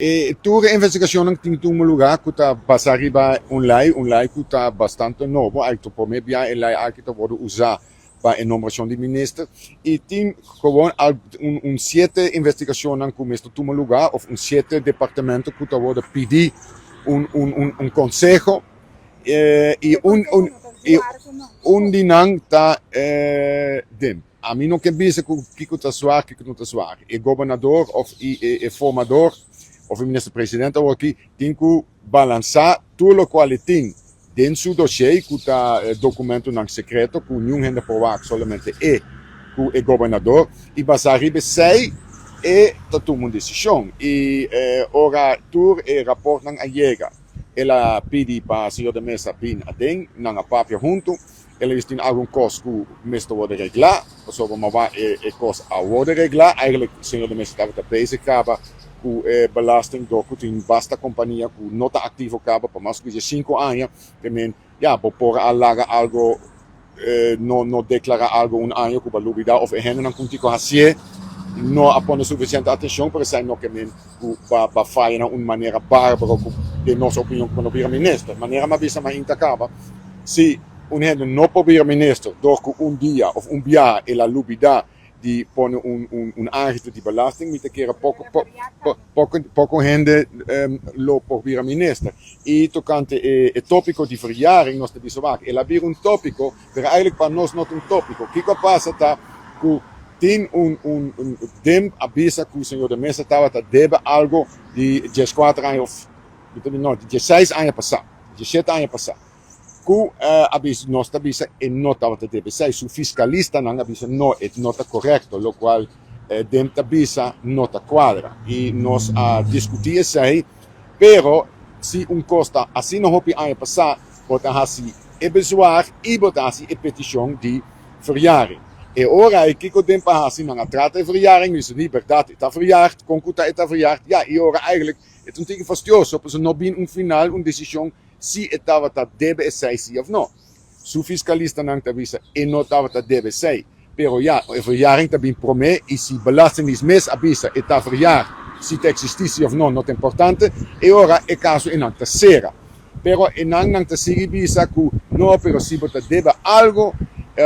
E tur e investigashonnan tin tuma lugá ku ta basá riba un lei, un lei ku ta bastante nobo, ai ta promé bia e lei aki ta wòrdu usá pa e nombrashon di minister i tin gewoon al un un siete investigashonnan ku mester tuma lugá òf un siete departamento ku ta wòrdu pidi un un un un konseho i un un i un di nan ta den. Ami no ke bisa ku kiko ta zwaar, kiko no ta zwaar. E gobernador of e formador of e minister president awor aki tin ku balansá tur lokual e tin den su dossier ku ta dokumentonan sekreto ku niun hende por wak, solamente e ku e gobernador, i basá riba esei e ta tuma un desishon. I ora tur e raportnan a yega el a pidi pa señor de Meza bin aden, nan a papia huntu. El a bisa tin algun kos ku mester wòrdu reglá, pasobra mawá e kos a wòrdu reglá. Eigenlijk señor de Meza tabata bezig kaba ku e belasting dor ku tin basta kompania ku no ta aktivo kaba pa mas ku diesinku aña. Te men, ya, bo por a laga algo no no deklará algo un aña ku bo a lubidá òf e hendenan ku tin ku hasié no a pone sufisiente atenshon, pero esei no ke men ku ba ba faya na un manera bárbaro ku den nos opinion ku bo no bira minister. Manera mi a bisa mainta kaba. Si un hende no por bira minister dor ku un dia of un biaha el a lubida di pone un aangifte di belasting, mi ta kere poko poko hende lo por bira minister. I tokante e topiko di verjaring nos ta bisa wak el a bira un topiko, pero eigenlijk pa nos no ta un topiko. Kiko a pasa ta ku tin un un DIMP a bisa ku señor de Meza tabata debe algo di dieskuater aña of no di diesseis aña pasa. Diesshete aña pasá ku a bisa nos ta bisa e no tabata debe esei. Su fiskalistanan a bisa no e no ta korekto, lokual den ta bisa no ta kuadra. I nos a diskutí esei, pero si un kos ta asina hopi aña pasá bo ta hasi e bezwaar i bo ta hasi e petishon di verjaring. E ora ei kiko den pa hasi? Nan a trata e verjaring, mi bisa di bèrdat e ta verjaard, kon ku ta e ta verjaard? Ya, i ora eigentlik E ta un tiki fastioso pasobra no bin un final, un desishon si e tabata debe esei si of no. Su fiskalistanan ta bisa e no tabata debe esei, pero ya, e verjaring ta bin prome i si Belastingdienst mes a bisa e ta verjaar, si ta eksistí si of no no ta importante, e ora e kaso enan ta sera. Pero enan nan ta sigui bisa ku no, pero si bo ta debe algo,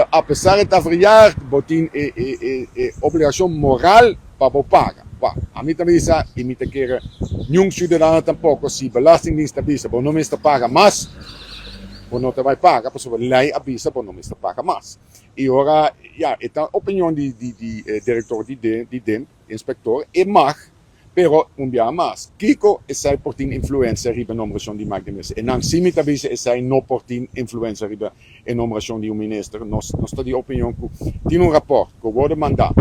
apesar e ta verjaard, bo tin e obligashon moral pa bo paga. Ba, ami ta bisa i mi ta kere niun siudadano tampoko, si Belastingdienst ta bisa bo no mester paga mas, bo no ta bai paga pasobra lei a bisa bo no mester paga mas. I ora, ya, e ta opinion di e direktor di DIMP, inspektor, e mag. Pero, un biaha mas, kiko esei por tin influensia riba nombrashon di Mike de Meza? E nan si mi ta bisa esei no por tin influensia riba e nombrashon di un minister. Nos nos ta di opinion ku tin un rapòrt ku wòrdu mandá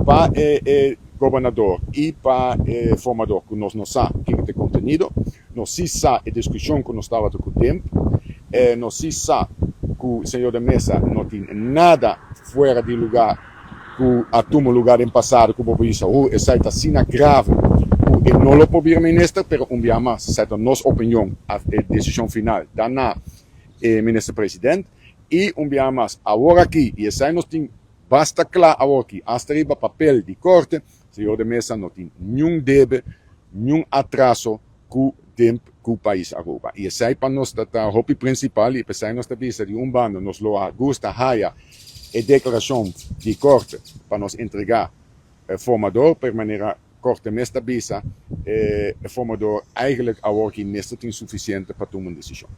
pa e e gobernador i pa e formador ku nos no sa kiko ta e kontenido. Nos si sa e diskushon ku nos tabata ku Dimp. Nos si sa ku señor de Meza no tin nada fuera di lugá. Ku a tuma lugar den pasado ku bo por bisa, hu, esei ta asina grave ku e no lo por bira minister, pero un bia mas, esei ta nos opinion, e desishon final ta na e minister president. I un bia mas, awor aki, i esei nos tin basta kla awor aki, asta riba papel di korte, señor de Meza no tin niun debe, niun atraso ku den ku pais Aruba. I esei pa nos ta ta hopi prinsipal i p'esei nos ta bisa di un banda nos lo a gusta haya e deklarashon di korte pa nos entregá e formador, pero manera korte mes ta bisa e formador eigenlijk awor ki mester tin sufisiente pa tuma un desishon.